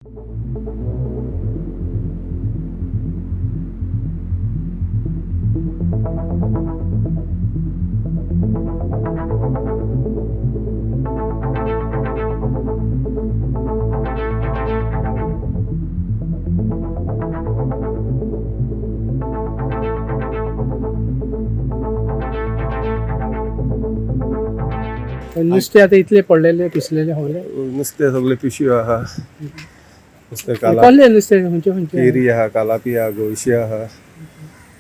नुस्तें आतां इतलें पडलेलें कुसलेलें सगळें. नुस्तें सगळें पिशव्यो आहा, नुस्तें काला कसलें नुस्तें, खंयचें खंयचें? केरी आहा, कालापी आहा, गोळशी आहा,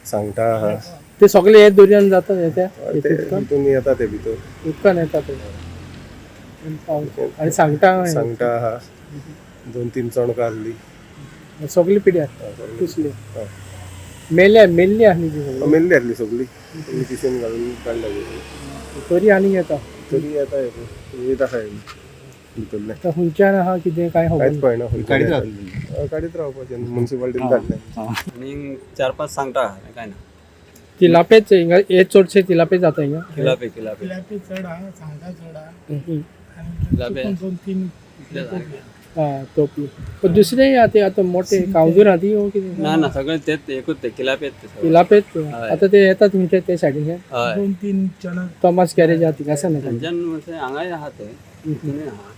सांगटा आहा. ते सगळे हे दर्यान जाता हे त्या ते तितून येता ते भितर. उदकान येता ते आनी सांगटा. सांगटा आहा, 2-3 चणकां आहली. सगळी पिड्यार कुसली, मेल्या मेल्ली आसली ती सगळी. मेल्ली आहली सगळी, सगळी पिशवेन घालून काडल्या. तरी आनीक येता? तरी येता, येत आहा भितरलें. आतां खंयच्यान आहा कितें कांय खबर कांयच ना. कळना. काडीत रावतले. काडीत रावपाचें, मुन्सिपाल्टीन काडलें. आनी 4-5 सांगटा आहा, काय ना. तिलापेच हिंगा हे चडशे तिलापे जाता हिंगा. किलापे किलापे. तिलापी चड आहा, सांगटा चड आहा. हम्म. आनी तिलापे. तितून 2-3 हा तोपी, पण दुसरे आतां आतां मोठे कावजूर आहा ती कितें? ना ना, सगळे तेच एकूच ते किलापेच ते सगळे. तिलापेच ते. हय. आतां ते येता तुमचे ते सायडीन? हय. 2-3 चणक. थॉमस गॅरेज आहा थिंगा आसा न्ही? थंयच्यान मातशें हांगाय आहा ते, तितूनय आहा.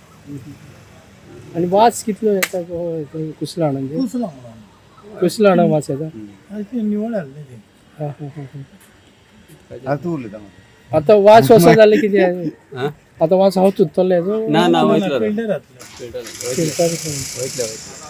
आनी वास कितलो येता तो कुसला हाणून? कुसलो म्हणून. कुसला हाणून वास येता. अशें निवळ आसलें तें. हा, हा, हा, हा. आतां तूं उलयता म्हाका. आतां वास वचो जालें कितें? हा? आतां वास हांव चुत्तलें. ना ना, वयतलो. फिल्टर जातलें. फिल्टर वयतले. वयतले वयतले.